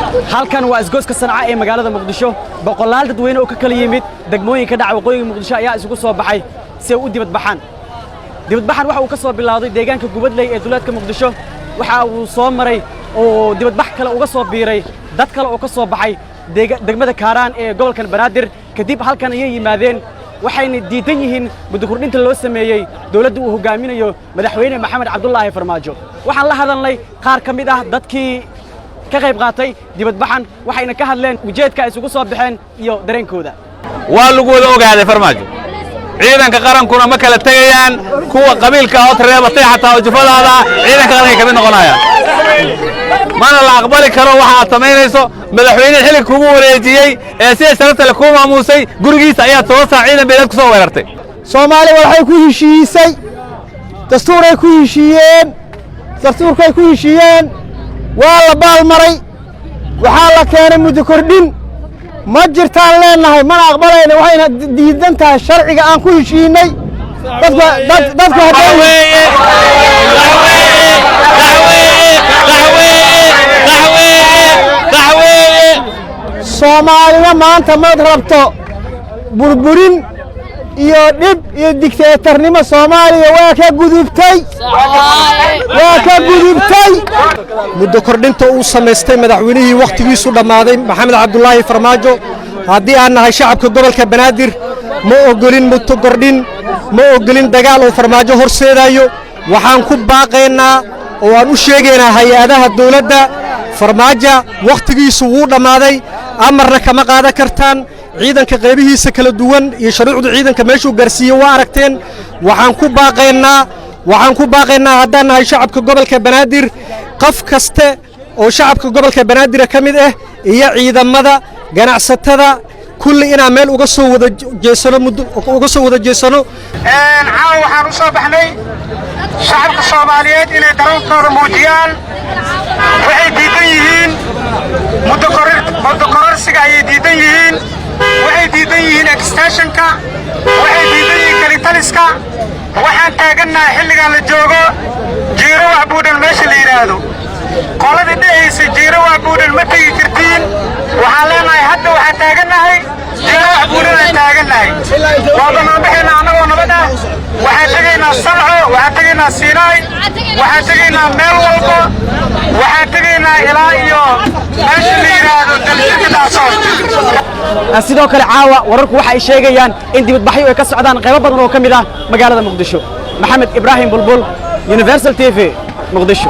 Halkan waa isgoyska Sanca ee magaalada Muqdisho. Boqolaal dadweyne oo ka kala yimid degmooyinka dhaca waqooyiga Muqdisho ayaa isugu soo baxay si ay u dibadbaxaan. Dibadbaxan waxa uu ka soo bilowday deegaanka Gubadley ee duleedka Muqdisho. Waxa uu soo maray oo dibadbax kale uga soo biiray dad kale oo ka soo baxay degmada Kaaraan ee gobolkan Banaadir. Kadib halkan ayay yimaadeen, waxayna diidan yihiin muddo kordhinta loo sameeyey dowladda uu hogaaminayo Madaxweyne Maxamed Cabdulaahi Farmaajo. Waxaan la hadalnay qaar ka mid ah dadkii ka qayb qaatay dibadbaxan, waxayna ka hadleen ujeedka ay isugu soo baxeen iyo dareenkooda. Waa lagu wada ogaaday Farmaajo. Ciidanka qarankuna ma kala tegayaan. Kuwa qabiilka ood reebatay xataa oo jufadaada ciidanka qaranka ka mid noqonayaan, mana la aqbali karo waxa aad samaynayso. Madaxweyne xilli kugu wareejiyey ee sida sharafta le kuu maamuusay gurigiisa ayaad soo saa ciidan beeleed ku soo weerartay. Soomaali waxay ku heshiisay dastuuray ku heshiiyeen, dastuurkay ku heshiiyeen waa la baalmaray. Waxaa la keenay muddo kordhin. Ma jirtaan leennahay, mana aqbalayna. Waxayna diidan tahay sharciga aan ku heshiinay. Dadku hadday Soomaalina maanta maad rabto burburin iyo dhib iyo digteetarnimo. Soomaaliya waa ka gudubtay, waa ka gudubtay. Muddo kordhinta uu samaystay madaxweynihii wakhtigiisu dhammaaday, Maxamed Cabdulaahi Farmaajo, haddii aan nahay shacabka gobolka Banaadir, ma ogolin muddo kordhin, ma ogolin dagaal uu Farmaajo horseedayo. Waxaan ku baaqaynaa oo aan u sheegaynaa hay-adaha dawladda: Farmaajo wakhtigiisu wuu dhammaaday, amarna kama qaadan kartaan. Ciidanka qaybihiisa kala duwan iyo shuruucda ciidanka meeshuu gaarsiiye waa aragteen. Waxaan ku baaqaynaa haddaan nahay shacabka gobolka Banaadir, qof kaste oo shacabka gobolka Banaadir ka mid ah iyo ciidamada, ganacsatada, kulli inaan meel uga soo wada jeesano, muddo uga soo wada jeesano. Caawa waxaan u soo baxnay shacabka Soomaaliyeed inay dareenkooda muujiyaan. Waxay diidan yihiin muddo kororsiga ayay diidan yihiin, waxay diidan yihiin extensionka, waxay diidan yihiin kalitaliska. Waxaan taagannahay xilligan la joogo Jiiro Wax Buudhan meesha la yidhaahdo. Qoladii dhehaysa "Jiiro Wax Buudhan ma tegi kartiin", waxaan leenahay hadda waxaan taagannahay Jiiro Wax Buudhan aan taagannahay. Waa banaanbaxayna annagoo nabad ah. Waxaan tegaynaa Sanco, waxaan tegaynaa Siinaay, waxaan tegaynaa meel walba, waxaan tegaynaa ilaa iyo meesha la yidhaahdo Daljirka Daahsoon. Sidoo kale caawa wararku waxa ay sheegayaan in dibadbaxyo ay ka socdaan qaybo badan oo ka mid ah magaalada Muqdisho. Maxamed Ibraahim Bulbul, Universal TV, Muqdisho.